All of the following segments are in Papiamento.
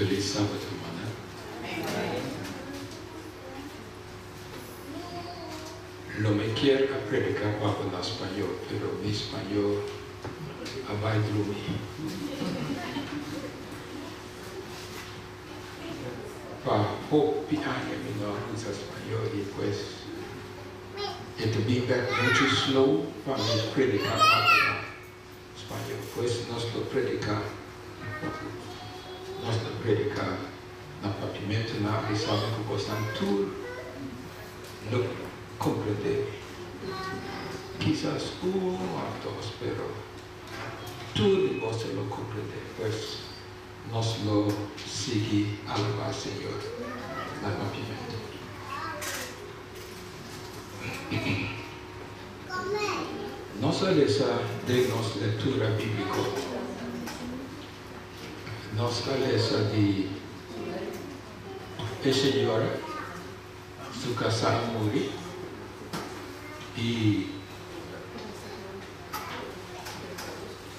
Felis sabat, rumannan. Lo mi kier a predica pa bo na spañol, pero mi spañol a bay drumi. Pa hopi aña mi no a usa spañol y pues e ta bin bek mucho slow pa mi predica pa bo na spañol. Pues nos lo predica, nos lo predica na papiamento. Nan a bisa mi cu bosnan tur lo comprende mi. Kisas un of dos, pero tur di boso lo comprende. Pues nos lo sigui alabá Señor na papiamento. Nos a lesa den nos lectura bíblico. Nos a lesa di e señora su casá a muri y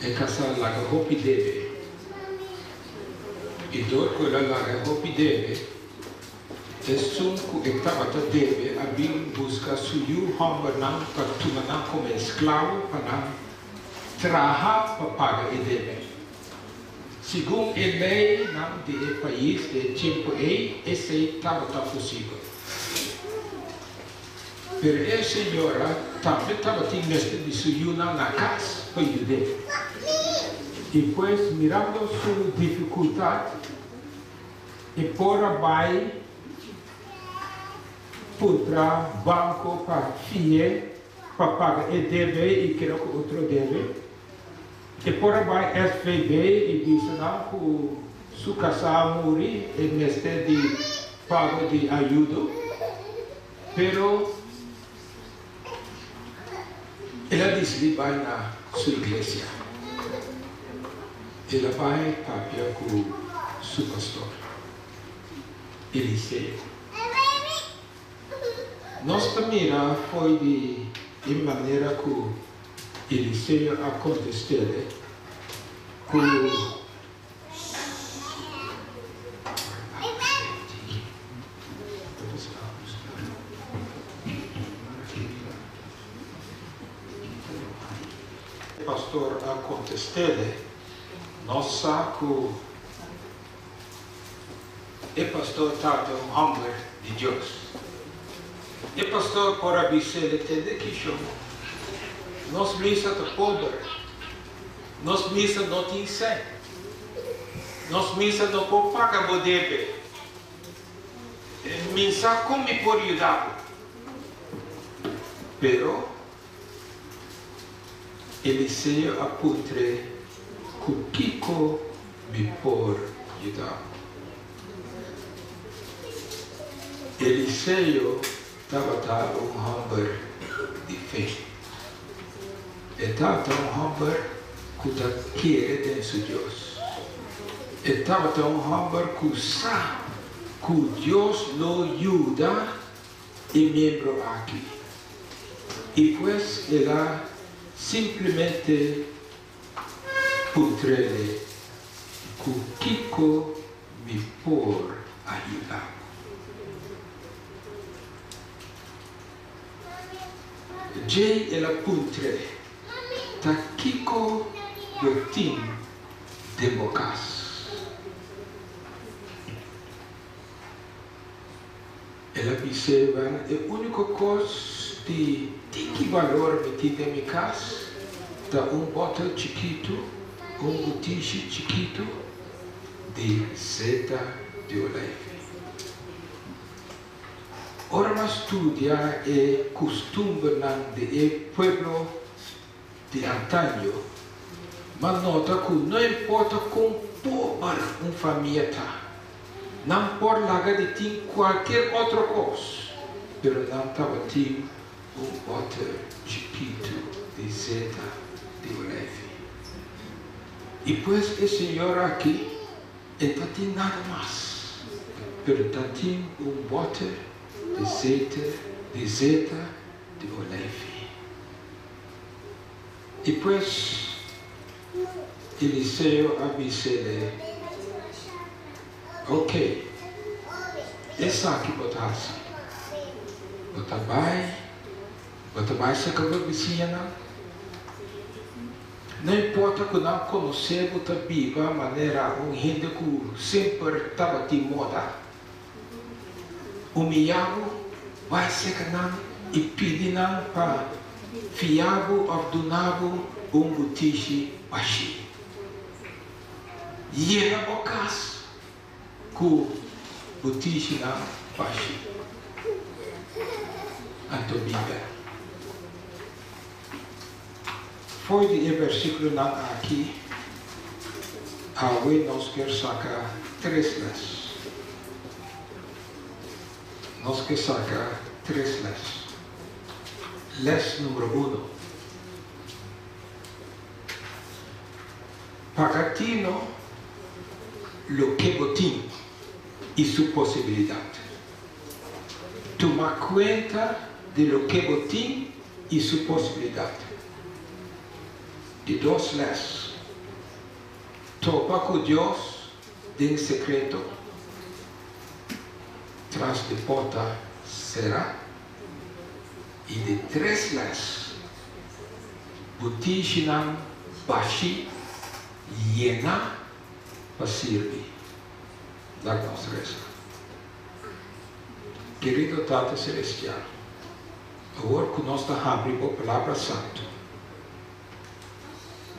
e casá laga hopi debe. Y dor cu el a laga hopi debe, esun cu e tabata debe a bin busca su yu hombernan pa tuma nan como esclavo pa nan traha pa paga e debe. Segun e leynan di e pais di e tempo ey, esey tabata posibel. Pero e señora tambe tabatin mester di su yunan na cas pa yud'é. Y pues mirando su dificultad, e por a bay puntra banco pa fi'é pa paga e debe y keda cu otro debe. E por a bay SVB y bisa nan cu su casá a muri, e mester di pago di ayudo. Pero el a disidí bai na su iglesia. El a bai papia ku su pastor, Eliseo. Nos ta mira fo'i di e manera ku Eliseo a kontest'é ku. E pastor a contest'ele, Nos sa cu e pastor tata un homber di Dios. E pastor por a bis'ele, Tende kico, nos misa ta pober. Nos misa no tin sèn. Nos misa no por paga bo debe. Mi sa kon mi por yuda bo. Pero Eliseo a puntr'é, Ku kiko mi por yuda bo? Eliseo tabata un hòmber di fe. E tabata un hòmber ku ta kere den su Dios. E tabata un hòmber ku sa ku Dios lo yuda e miembro aki. I pues el a simplemente puntr'é, Ku kiko mi por a yuda bo? Djei el a puntr'é, Ta kiko bo tin den bo kas? El a bis'é, Wèl, e úniko kos di tiki balor mi tin den mi kas ta un bòtel chikitu, un butishi chikitu di zeta di oleifi. Ora m'a studia e kustumbernan di e pueblo di antaño, m'a nota ku no importa kon pober un famia ta, nan por laga di tin kualkier otro kos, pero nan tabatin un bòter chikitu di zeta di oleifi. I pues e señora aki E ta tin nada mas, pero ta tin un boter di zeite di zeta di oleifi. I pues Eliseo a bis'ele, Ok, esaki bo ta hasi. Bo ta bai, bo ta bai serka bo bisiñanan. No importa ku nan konosé bo ta biba manera un hende ku semper tabatin moda. Humiyá bo, bai serka nan i pidi nan pa fia bo òf duna bo un butishi bashí. Yena bo kas ku butishinan bashí. Anto biba. For di e versíkulonan aki, awe nos kier saka tres lès. Nos ke saka tres lès. Lès numero uno. Paga tino loke bo tin i su posibilidat. Tuma kuenta di loke bo tin i su posibilidat. Di dos lès, Topa ku Dios den sekreto, tras di porta será. I di tres lès, Butishinan bashí yená pa sirbi. Laga nos resa. Kerido Tata Selestial, awor ku nos ta habri Bo Palabra Santu,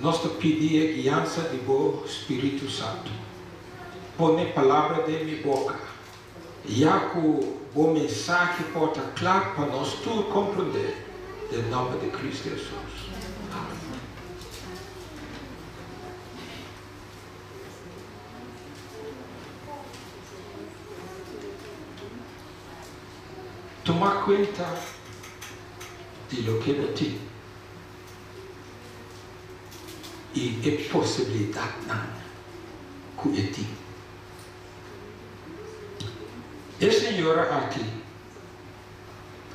nos ta pidi e guiansa di Bo Spiritu Santu. Pone palabra den mi boka, ya ku Bo mensahe por ta kla pa nos tur komprondé, den nòmber di Kristu Hesus. Amen. Tuma kuenta di loke bo tin i e posibilidatnan ku e tin. E señora aki,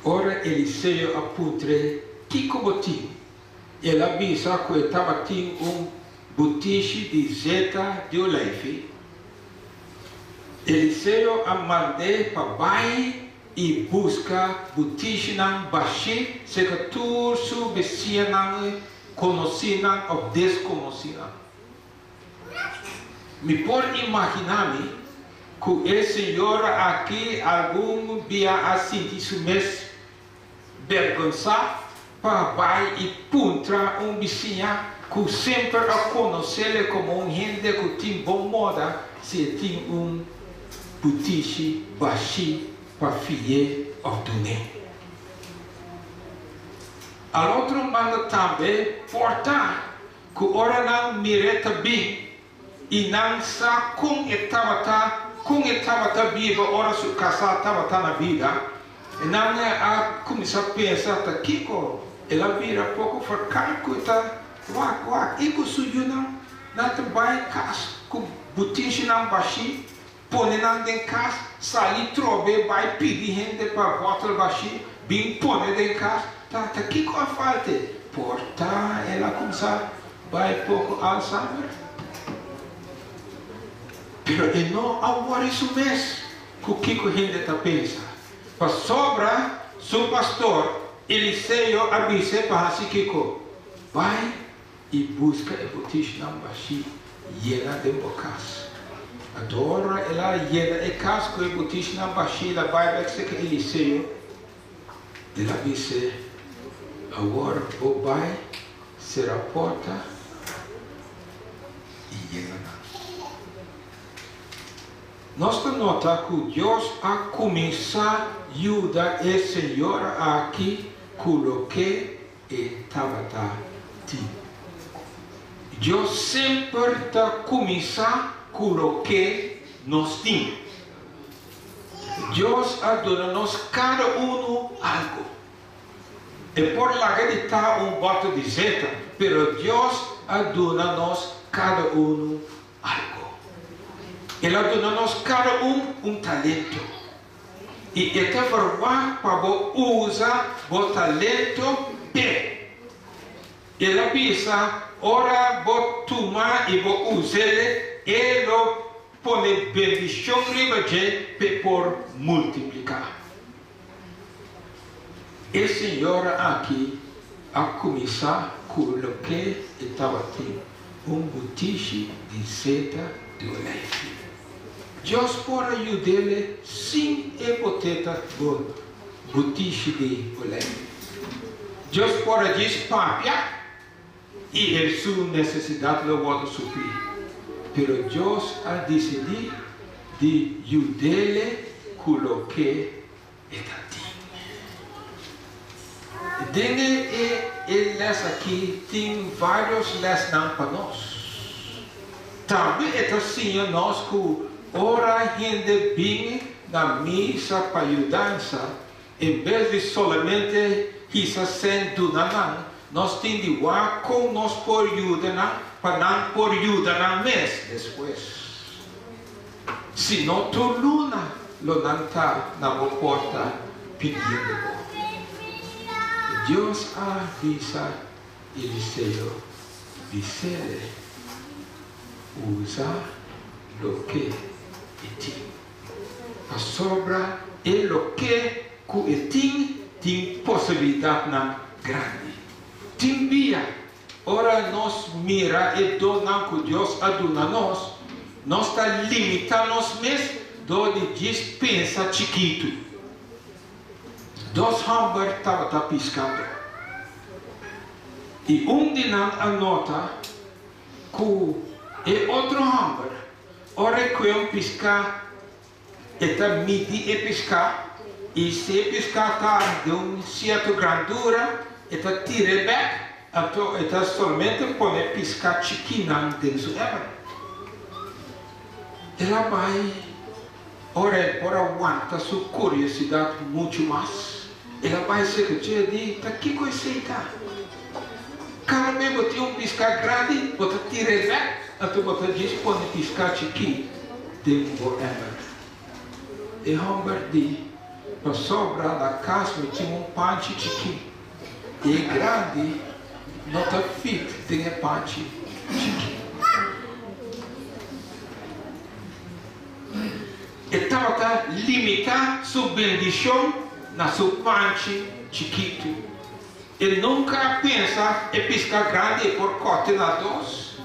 ora Eliseo a puntr'é, Kiko bo tin? El a bisa ku e tabatin un butishi di zeta di oleifi. Eliseo a mand'é pa bai i buska butishinan bashí serka tur su bisiñanan, konosínan òf deskonosínan. Mi por imaginá mi ku e señora aki algun bia a sinti su mes Bergonsá pa bai i puntra un bisiña ku semper a konosele komo un hende ku tin bon moda si e tin un butishi bashí pa fi'é òf dun'é. Al otro banda tambe por ta ku ora nan mir'é ta bin i nan sa kon e tabata, kon e tabata biba ora su kasá tabata na bida, i nan a kuminsá pensa ta kiko el a bira poko ferkant ku e ta wak wak i ku su yunan nan ta bai kas ku butishinan bashí, pone nan den kas, sali trobe bai pidi hende pa bòtel bashí bin pone den kas, ta ta kiko a falte? Por ta el a kuminsá bai poko Alzheimer? Pero e no a wòri su mes ku kiko hende ta pensa, pasobra su pastor Eliseo a bis'é pa hasi kiko? Bai I buska e botishnan bashí yena den bo kas. Anto ora el a yena e kas ku e botishnan bashí, el a bai bèk serka Eliseo. El a bis'é, Awor bo bai sera porta i yena nan. Nos ta nota ku Dios a kuminsá yuda e señora aki ku loke E tabata tin. Dios semper ta kuminsá ku loke nos tin. Dios a duna nos kada unu algu. E por laga di ta un bòter di zeta, pero Dios a duna nos kada unu algu. El a duna nos kada un un talento. I e ta verwagt pa bo usa bo talento p'e. El a bisa, Ora bo tuma i bo us'e, e lo. pone bendishon riba dje p'e por multipliká. E señora aki a kuminsá ku loke e tabatin, un butishi di zeta di oleifi. Dios por a yud'é sin e boteta butishi di oleifi. Dios por a djis papia i e su nesesidat lo wòrdu suplí. Pero Dios a disidí di yud'é ku loke e ta tin. Den e e les aki tin varios lesnan pa nos. Tambe e ta siña nos ku ora hende bin na misa pa yudansa, en bes di solamente hisa sèn duna nan, nos tin di wak kon nos por yuda nan pa nan por yuda nan mes despues. Si no tur luna lo nan ta na bo porta pidiendo bo. Dios a bisa Eliseo, Bis'é, Usa loke e tin. Pasobra e loke ku e tin, tin posibilidatnan grandi. Tin bia Ora nos mira e donnan ku Dios a duna nos, nos ta limitá nos mes dor di djis pensa chikitu. Dos hòmber tabata piskando, i un di nan a nota ku e otro hòmber, ora e kue un piská, E ta midi e piská, i si e piská ta di un sierto grandura, e ta tir'é bèk, anto e ta solamente pone e piská chikínan den su èmer. El a bai ora e por a wanta su kuriosidat muchu mas. El a bai serka dje i di, Ta kiko esei ta? Kada bes bo tin un piská grandi, bo ta tir'é bèk, anto bo ta djis pone piská chikí den bo èmer. E hòmber di, Pasobra na kas mi tin un panchi chikí, i e grandi no ta fit den e panchi chikí. E tabata limitá su bendishon na su panchi chikitu. E nunka a pensa e piská grandi e por kòrte na dos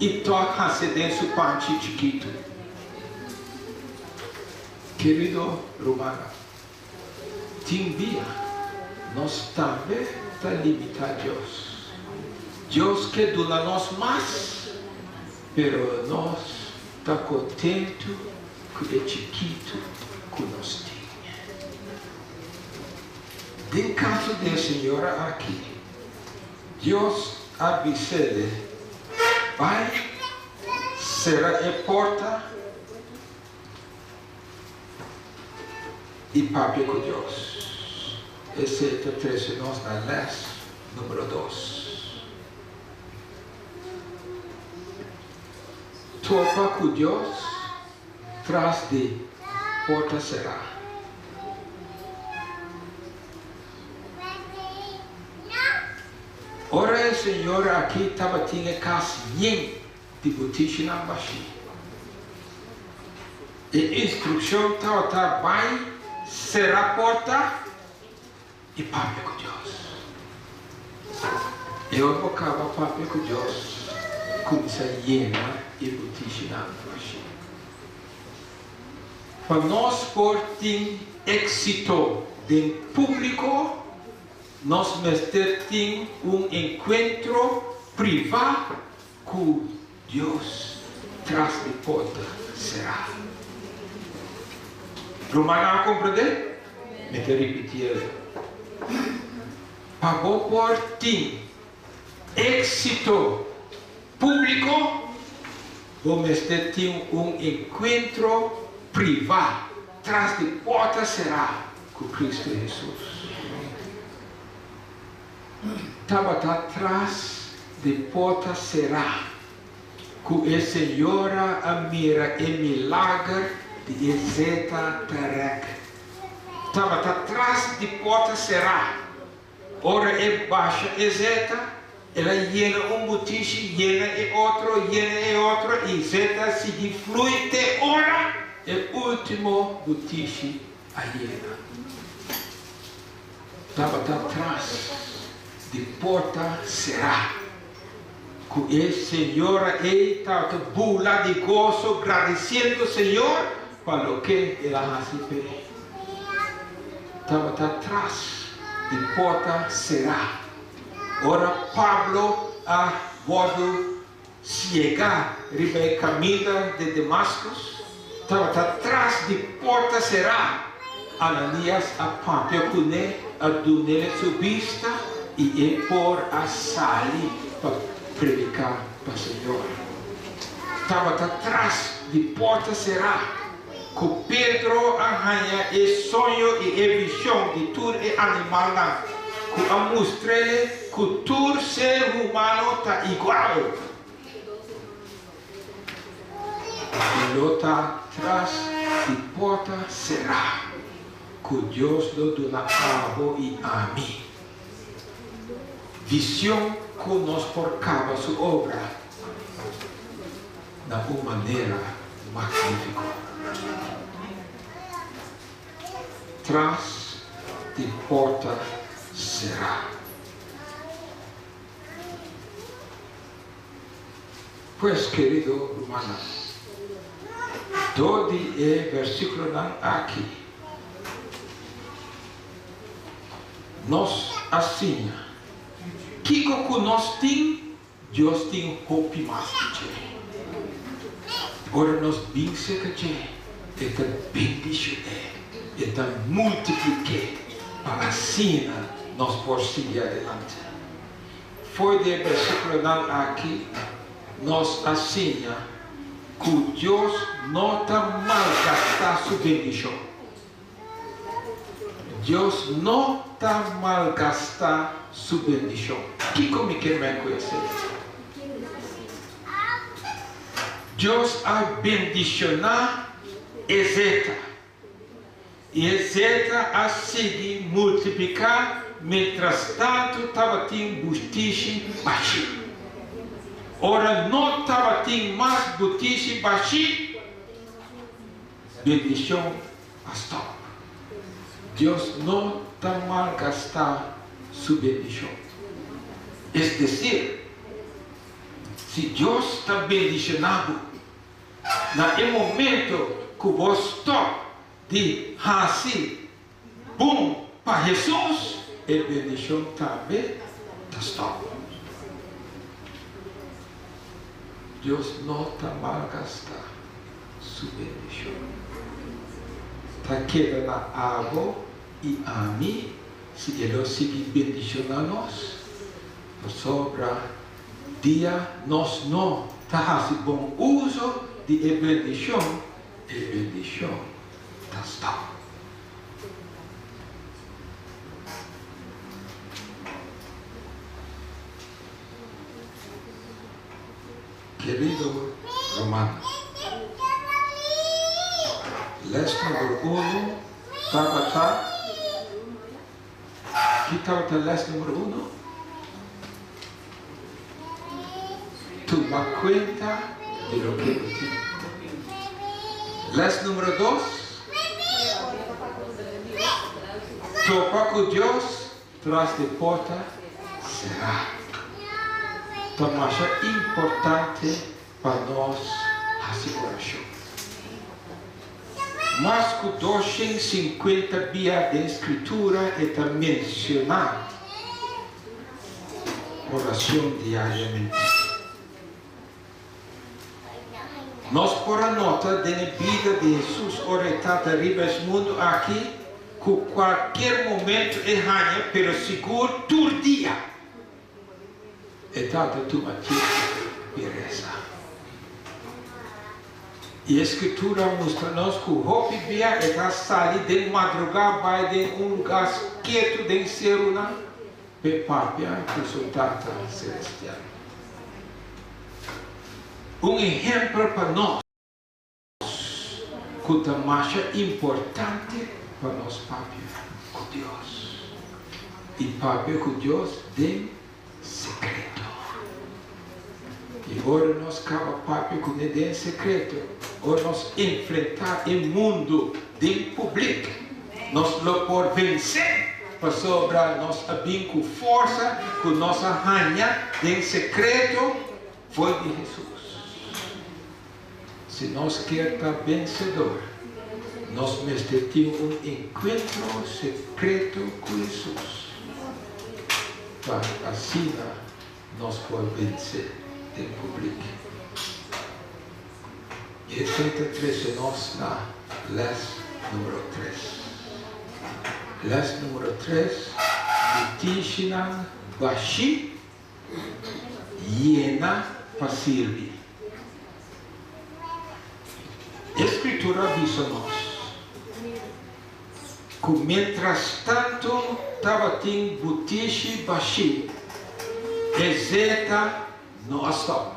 i tòg hasié den su panchi chikitu. Kerido rumannan, tin bia nos tambe ta limitá Dios. Dios ke duna nos mas, pero nos ta kontentu ku e chikitu ku nos tin. Den kaso di e señora aki, Dios a bis'é, Bai, sera e porta i papia ku Dios. Esei ta trese nos na lès número dos. Topa ku Dios tras di porta será. Ora e señora aki tabatin e kas yen di butishinan bashí, e instrukshon tabata bai sera porta i papia ku Dios. E ora bo kaba papia ku Dios, kuminsá yena e butishinan bashí. Pa nos por tin éksito den públiko, nos mester tin un enkuentro privá ku Dios tras di porta será. Rumannan a komprendé? Mi ta ripitié. Pa bo por tin éksito públiko, bo mester tin un enkuentro privá tras di porta será ku Kristu Hesus. Tabata tras di porta será ku e señora a mira e milager di e zeta ta rèk. Tabata tras di porta será ora e basha e zeta. El a yena un butishi, yena e otro, yena e otro, i zeta a sigui flui te ora e último butishi a yena. Tabata tras di porta será ku e señora ei tabata bula di goso gradisiendo Señor pa loke el a hasi p'e. Tabata tras di porta será ora Pablo a wòrdu siegá riba e kaminda di Damaskus, tabata tras di porta será. Ananías a papia kuné, a dun'é su bista i e por a sali pa prediká pa Señor. Tabata tras di porta será ku Pedro a haña e soño i e vishon di tur e animalnan ku a mustr'é ku tur ser humano ta igual. I lo ta tras di porta será ku Dios lo duna abo i ami vision ku nos por kaba su obra na un manera magnífiko. Tras di porta será. Pues, kerido rumannan, dor di e versíkulonan aki, nos a siña kiko ku nos tin, Dios tin hopi mas di dje. Ora nos bin serka dje, e ta bendishoné, e ta multiplik'é pa asina nos por sigui adelante. For di e bersíkulonan aki nos a siña ku Dios no ta malgastá su bendishon. Dios no ta malgastá su bendishon. Kiko mi ke men ku esei? Dios a bendishoná e zeta, i e zeta a sigui multipliká mientrastantu tabatin butishi bashí. Ora no tabatin mas butishi bashí, Bendicion a stop. Dios no ta malgastá su bendicion. Es decir, si Dios ta bendicioná bo, na e momento cu bo stop di haci bon pa Hesus, e bendicion tambe ta stop. Dios no ta malgastá su bendishon. Ta keda na abo i ami si e lo sigui bendishoná nos, pasobra dia nos no ta hasi bon uso di e bendishon, e bendishon ta stòp. Kerido ruman, les number uno tabata, ki tabata les number uno? Tuma kuenta di loke bo tin. Les number dos, topa ku Dios Tras di porta será. Ta masha importante pa nos hasi orashon. Mas ku 250 bia den Skritura e ta menshoná orashon diariamente. Nos por a nota den e bida di Hesus ora e tata riba es mundu aki ku kualkier momentu e haña pero sigur tur dia e tata tuma tiempo di resa. I e Skritura a mustra nos ku hopi bia e ta sali den madrugá bai den un lugá ketu den serunan p'e papia ku su Tata Selestial. Un ehempel pa nos ku ta masha importante pa nos papia ku Dios i papia ku Dios den sekreto. I ora nos kaba papia kuné den sekreto, ora nos enfrentá e mundu den públiko, nos lo por vensé, pasobra nos a bin ku forsa ku nos a haña den sekreto for di Hesus. Si nos kier ta vensedor, nos mester tin un enkuentro sekreto ku Hesus, pa asina nos por vense den públiko. I esei ta trese nos na lès número tres. Lès número tres, Butishinan bashí yena pa sirbi. E Skritura a bisa nos ku mientrastantu tabatin butishi bashí, e zeta no a stòp.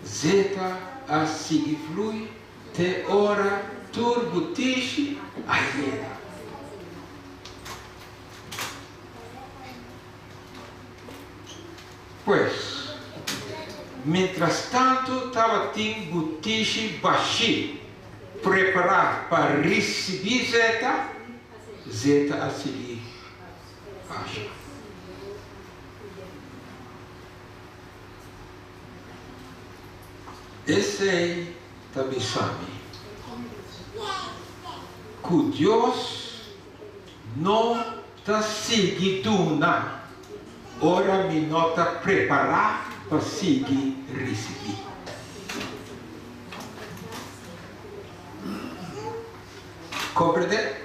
Zeta a sigui flui te ora tur butishi a yena. Pues, mientrastantu tabatin butishi bashí prepará pa risibí zeta, zeta a sigui basha. Esei ta bisa mi ku Dios no ta sigui duna ora mi no ta prepará pa sigui risibí. Komprendé?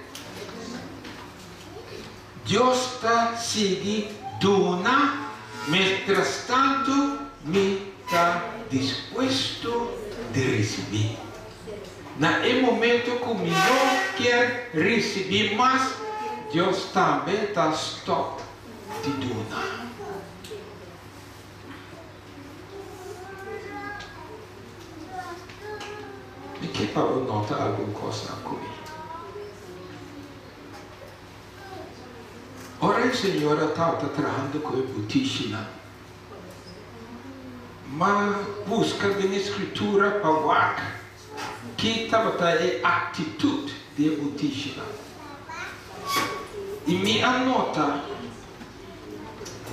Dios ta sigui duna mientrastantu mi ta dispuesto di risibí. Na e momento ku mi no kier risibí mas, Dios tambe ta stòp di duna. Mi ke pa bo nota algun kosnan ku mi. Ora e señora tabata trahando ku e butishinan, M'a buska den e Skritura pa wak ki tabata e aktitut di e butishinan. I mi a nota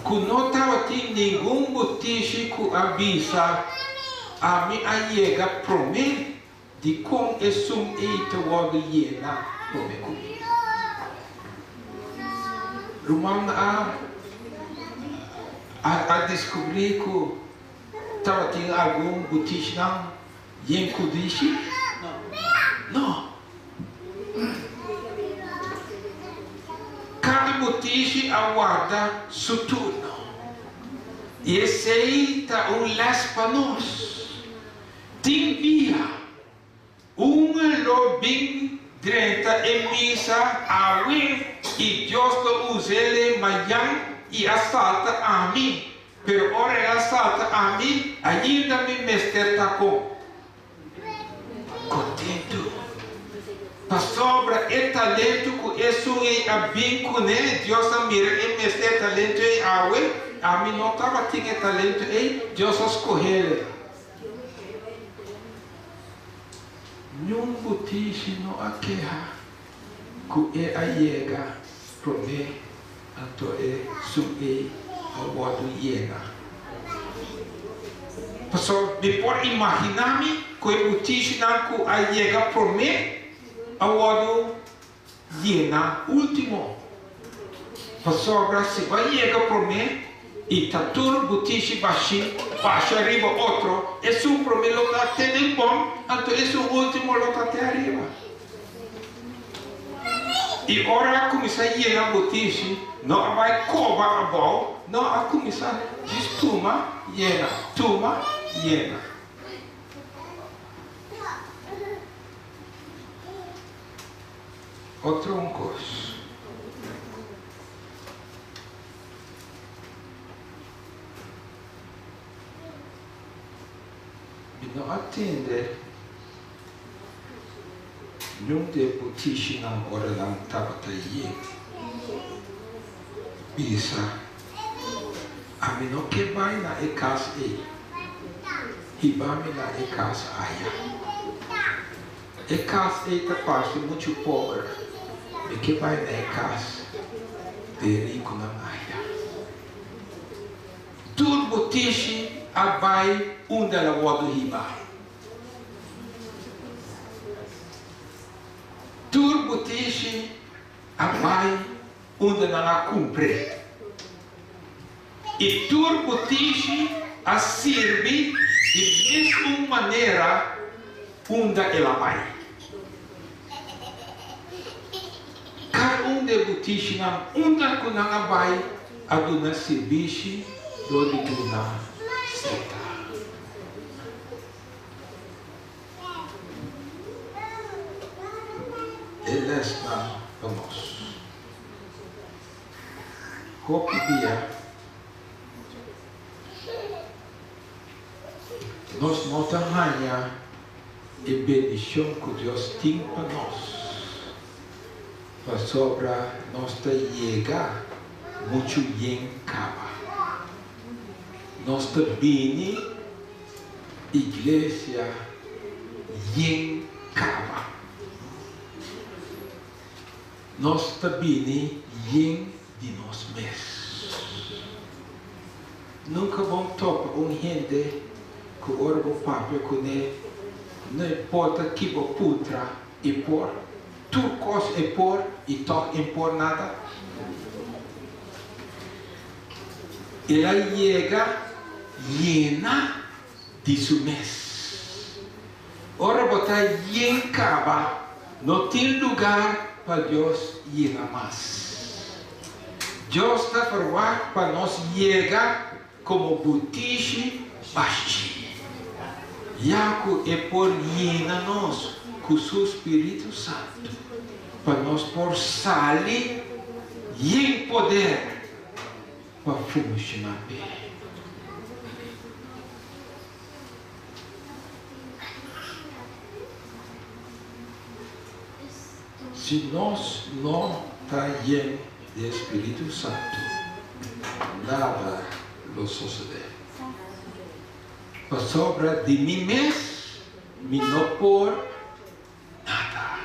ku no tabatin ningun butishi ku a bisa, Ami a yega promé. Dikon esun ei ta wòrdu yena promé ku mi? Ruman a a deskubrí ku tabatin algun butishnan yen kudishi? No. Kada butishi a warda su turno. I esei ta un lès pa nos. Tin bia, un lo bin drenta e misa awe i Dios lo us'ele mañan i a salta ami, pero ora el a salta ami, ainda mi mester ta con contentu, pasobra e talento cu esun ei a bin cune, Dios a mira e mester e talento ei awe, ami no tabatin e talento ei, Dios a scoh'ele. Niun butishi no a keha ku e a yega promé anto e sun ei a wòrdu yena. Pasobra mi por imaginá mi ku e butishinan ku a yega promé a wòrdu yena último. Pasobra si bo a yega promé i ta tur butishi bashí basha riba otro, esun promé lo ta te den bòm, anto esun último lo ta te ariba. I ora a kuminsá yena butishi, no a bai koba abou, no, a kuminsá djis tuma, yena, tuma, yena. Otro un kos. Mi no a tende niun di e butishinan ora nan tabata yen bisa, Ami no ke bai na e kas ei. Hibami na e kas aya. E kas ei ta parse muchu pober, mi ke bai na e kas di e rikunan aya. Tur butishi a bai unda el a wòrdu hibá. Tur butishi a bai unda nan a kumpr'é. I tur butishi a sirbi di mesun manera unda el a bai. Kada un di e butishinan unda ku nan a bai a duna sirbishi dor di duna seta. E lèsnan pa nos. Hopi bia nos no ta haña e bendishon ku Dios tin pa nos pasobra nos ta yega muchu yen kaba. Nos ta bini iglesia yen kaba. Nos ta bini yen di nos mes. Nunka bon topa un hende ku ora bo papia kuné no importa ki bo puntra e por, tur kos e por i tòg e por nada. El a yega yena di su mes. Ora bo ta yen kaba, no tin lugar pa Dios yena mas. Dios ta ferwagt pa nos yega komo butishi bashí, ya ku e por yena nos ku su spiritu santu pa nos por sali yen poder pa funshoná p'e. Si nos no ta yen di e Spiritu Santu, nada lo sosodé. Pasobra di mi mes mi no por nada.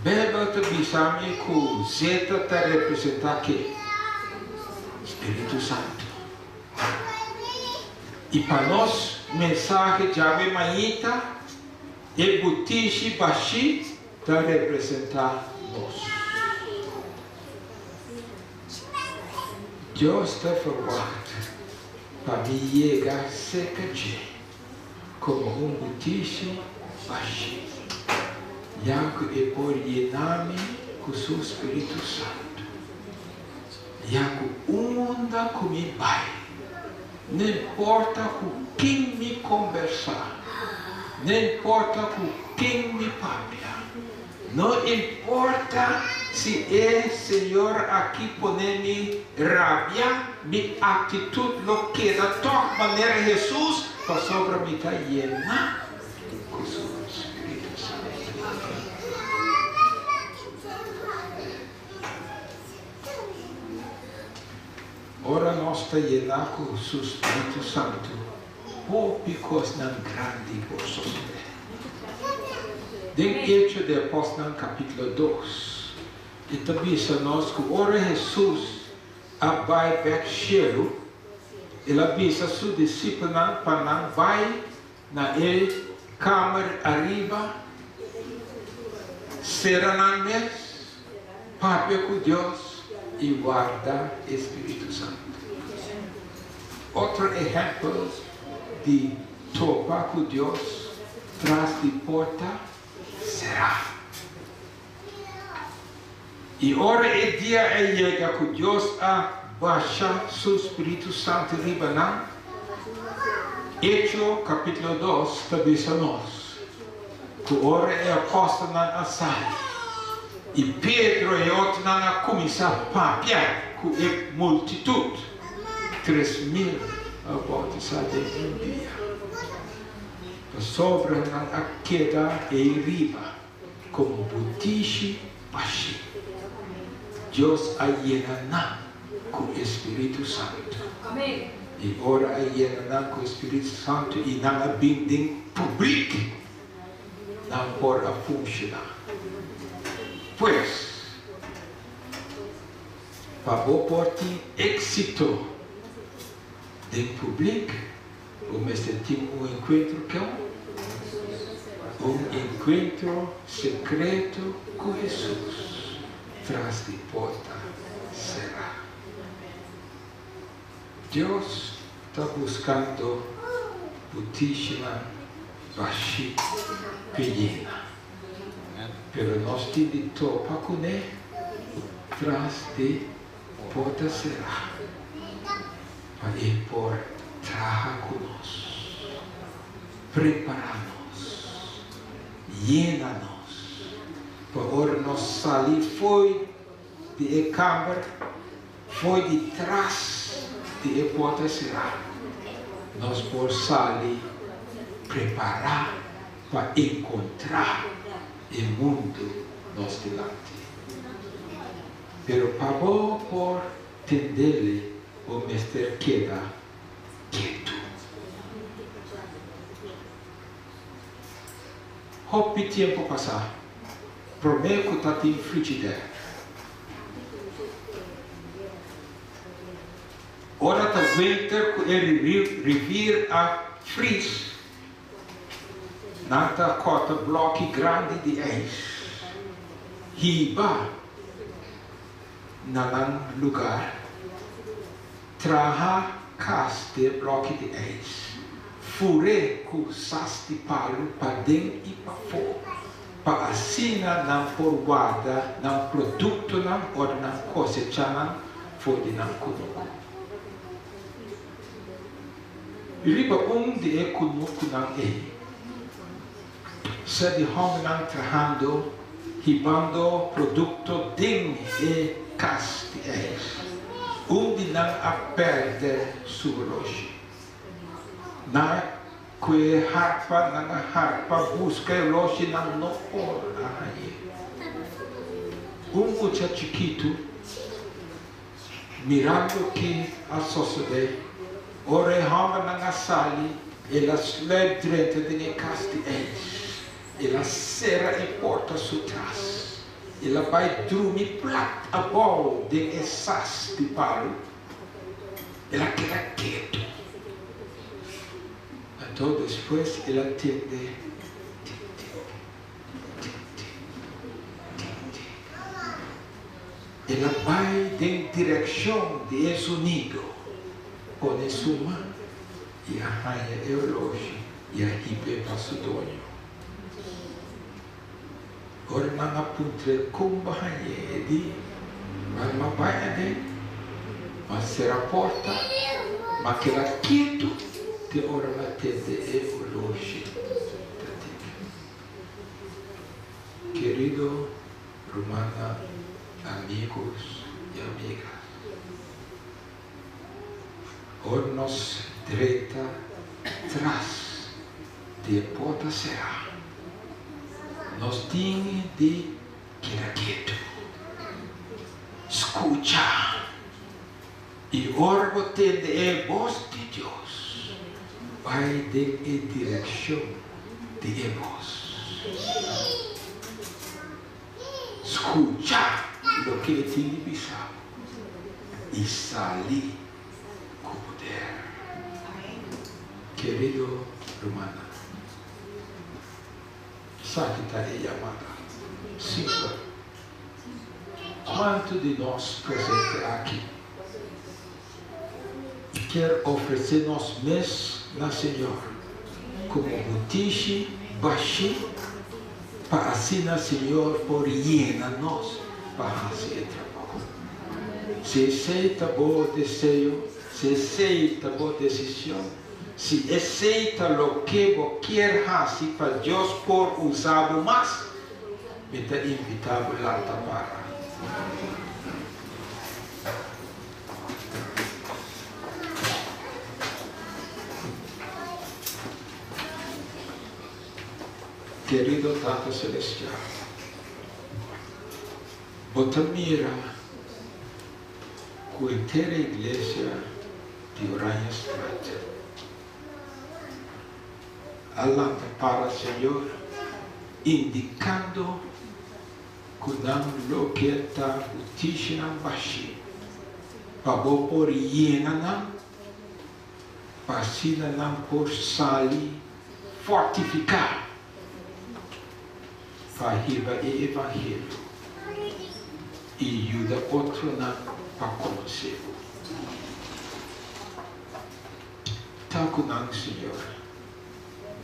Beibel ta bisa mi ku zeta ta representá ke? Spiritu Santu. I pa nos mensahe djawe mainta, e butishi bashí ta representá nos. Dios ta ferwagt pa mi yega serka dje komo un butishi bashí, ya ku e por yena mi ku su spiritu santu. Ya ku unda ku mi bai, no importa ku ken mi kombersá, no importa ku ken mi papia, no importa si e señor aki pone mi rabia, mi aktitut lo keda tòg manera Hesus, pasobra mi ta yená ku su spiritu santu. Ora nos ta yená ku su spiritu santu, hopi kosnan grandi por sosodé. Den Hecho di Apòstelnan kapítulo dos, e ta bisa nos ku ora Hesus a bai bèk shelu, el a bisa su disipelnan pa nan bai na e kamer ariba, sera nan mes, papia ku Dios i warda e Spiritu Santu. Otro ehèmpel di topa ku Dios tras di porta será. I ora e dia a yega ku Dios a basha su spiritu santu riba nan, Echo kapítulo dos ta bisa nos ku ora e apòstelnan a sali i Pedro i otronan a kuminsá papia ku e multitut, 3000 a boutisá den un dia, pasobra nan a keda ei riba. Komo butishi bashí. Dios a yena nan ku e Spiritu Santu. I ora a yena nan ku Spiritu Santu i nan a bin den públiko, nan por a funshoná. Pues, pa bo por tin éksito den públiko, bo mester tin un enkuentro ku un enkuentro sekreto ku Hesus tras di porta será. Dios ta buskando butishinan bashí p'e yena. Pero nos tin di topa kuné tras di porta será pa e por traha ku nos, prepará nos, yena nos, pa ora nos sali fo'i di e kamber, fo'i di tras di e porta será, nos por sali prepará pa enkontrá e mundu nos dilanti. Pero pa bo por tendele bo mester keda ketu. Hopi tempu pasá, promé ku tatin frigider, ora ta winter ku e rivier a fris, nan ta kòrta blòki grandi di ijs, hiba na nan lugar, traha kas di e blòki di ijs, fur'é ku sas di palu paden i pafó, pa asina nan por warda nan produktonan ora nan kosechá nan for di nan kunuku. Riba un di e kunukunan ei, sa di hòmbernan trahando, hibando produkto den e kas di ijs. Un di nan a pèrdè su oloshi. Nan a kue harpa, nan a harpa buska e oloshi, nan no por a hañ'é. Un mucha chikitu Mirando ki a sosodé, ora e hòmbernan a sali, el a sluip drenta den e kas di ijs. El a sera e porta su tras. El a bai drumi plat abou den e sas di palu. El a keda ketu. Anto despues el a tende tik tik, tik tik, tik tik. El a bai den direkshon di e zonido, pone su man i a haña e oloshi i a hib'é pa su doño. Ora nan a puntr'é kon bo hañ'é, e di, Bai m'a bai aden, m'a sera porta, m'a keda ketu te ora m'a tende e oloshi ta tik. Kerido Rumannan, amigos i amigas, ora nos drenta tras di e porta será, nos tin di keda ketu, skucha, i ora bo tende e bos di Dios, bai den e direkshon di e bos. Skucha loke e tin di bisa bo i sali ku poder. Kerido rumannan, esaki ta e yamada simpel. Kuantu di nos presente aki kier ofresé nos mes na Señor komo butishi bashí pa asina Señor por yena nos pa hasi e trabou? Si esei ta bo deseo, si esei ta bo desishon, si esei ta loke bo kier hasi pa Dios por usa bo mas, mi ta invitá bo lanta para. Kerido Tata Selestial, bo ta mira ku henter e iglesia. Di Oranjestraat a lanta para, Señor, indikando ku nan lo ke ta butishinan bashí pa Bo por yena nan, pa asina nan por sali fortifiká pa hiba e evangelio i yuda otronan pa konosé Bo. Ta ku nan, Señor.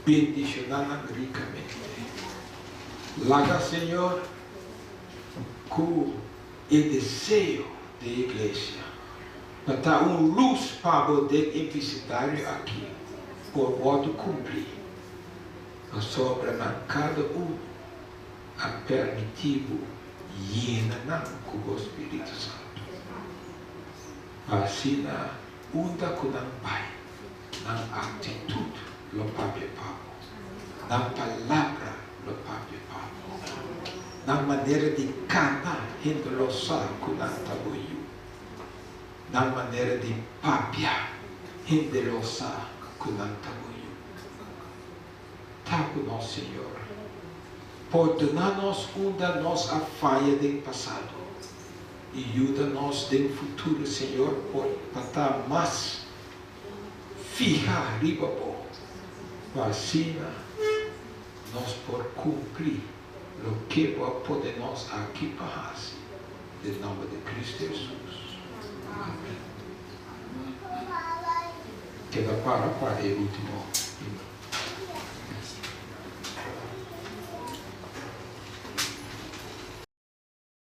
Bendishoná nan rikamente. Laga, Señor, ku e deseo di e iglesia pa ta un lus pa Bo den e bisindario aki por wòrdu kumplí, pasobra nan kada un a permití Bo yena nan ku Bo Spiritu Santu, pa asina unda ku nan bai, nan aktitut lo papia pa Bo, nan palabra lo papia pa Bo, nan manera di kana hende lo sa ku nan ta Bo yu, nan manera di papia hende lo sa ku nan ta Bo yu. Ta ku nos, Señor. Pordoná nos unda nos a faya den pasado i yuda nos den futuro, Señor, por pa ta mas Fiha riba bo, pa asina nos por kumpli loke bo a pone nos aki pa hasi, den nòmber di Kristu Hesus. Amèn. Keda para pa e último.